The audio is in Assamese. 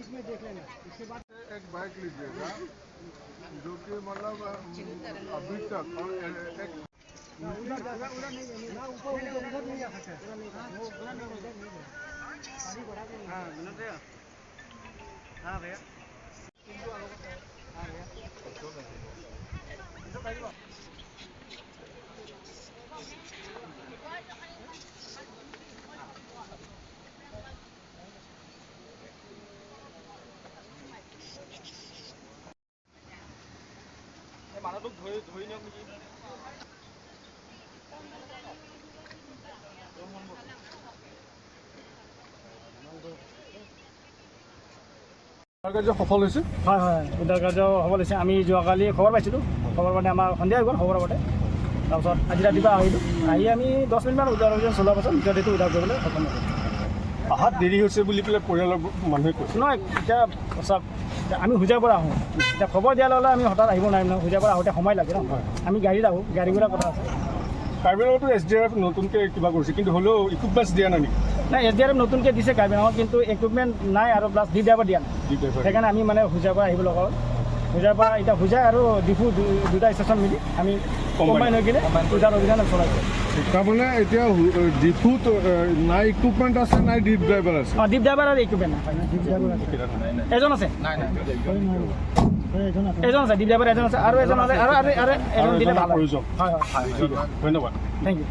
इसमें देख लेना, इसके बाद एक बाइक लीजिएगा जो कि मतलब अभी तक और एक उधर उधर नहीं ना, ऊपर उधर नहीं जा सकते। वो उधर नहीं, उधर नहीं। पानी बढ़ा के। हाँ विनोद भैया, हाँ भैया, हाँ भैया। মানুহটোক ধৰি ধৰি নিয়ক নেকি? কাৰ্য সফল হৈছে। হয়, উদ্ধাৰ কাৰ্য সফল হৈছে। আমি যোৱাকালি খবৰ পাইছিলোঁ। খবৰ মানে আমাৰ সন্ধিয়া হৈ গ'ল খবৰ পাওঁতে। তাৰপিছত আজি ৰাতিপুৱা আহিলোঁ। আহি আমি 10 মিনিটমান উদ্ধাৰ অভিযান চলোৱাৰ পাছত মৃতদেহটো উদ্ধাৰ কৰিবলৈ সক্ষম হ'লোঁ। অহাত দেৰি হৈছে বুলি পেলাই পৰিয়ালৰ মানুহে কৈছে। নহয়, এতিয়া চাওক, এতিয়া আমি হোজাইৰ পৰা আহোঁ। এতিয়া খবৰ দিয়াৰ লগে লগে আমি হঠাৎ আহিব নোৱাৰিম নহয়। হোজাইৰ পৰা আহোঁতে সময় লাগে ন। আমি গাড়ীত আহোঁ, গাড়ী ঘোঁৰাৰ কথা আছে। কাৰ্বি আংলঙতো এছ ডি আৰ এফ নতুনকৈ কিবা কৰিছে, কিন্তু হ'লেও ইকুইপমেণ্টছ দিয়া নাই নেকি? নাই, এছ ডি আৰ এফ নতুনকৈ দিছে কাৰ্বি আংলঙত, কিন্তু ইকুইপমেণ্ট নাই আৰু প্লাছ ডি ড্ৰাইভাৰ দিয়া নাই। দি ড্ৰাইভাৰ। সেইকাৰণে আমি মানে হোজাইৰ পৰা আহিব লগা হ'ল। হোজাইৰ পৰা এতিয়া হোজাই আৰু ডিফু দুটা ষ্টেচন মিলি আমি কম্বাইন হৈ কিনে উদ্ধাৰ অভিযান চলাইছোঁ। তাৰমানে এতিয়া ডিফুত নাই ইকুইপমেণ্ট আছে, নাই ডিপ ড্ৰাইভাৰ আছে। অঁ, ডিপ ড্ৰাইভাৰ আৰু ইকুইপমেণ্ট নাই। এজন আছে, এজন আছে, ডিপ ড্ৰাইভাৰ এজন আছে আৰু এজন আছে আৰু আৰু আৰু এজন দিলে ভাল হয়। প্ৰয়োজন। হয়। ঠিক আছে, ধন্যবাদ। Thank U.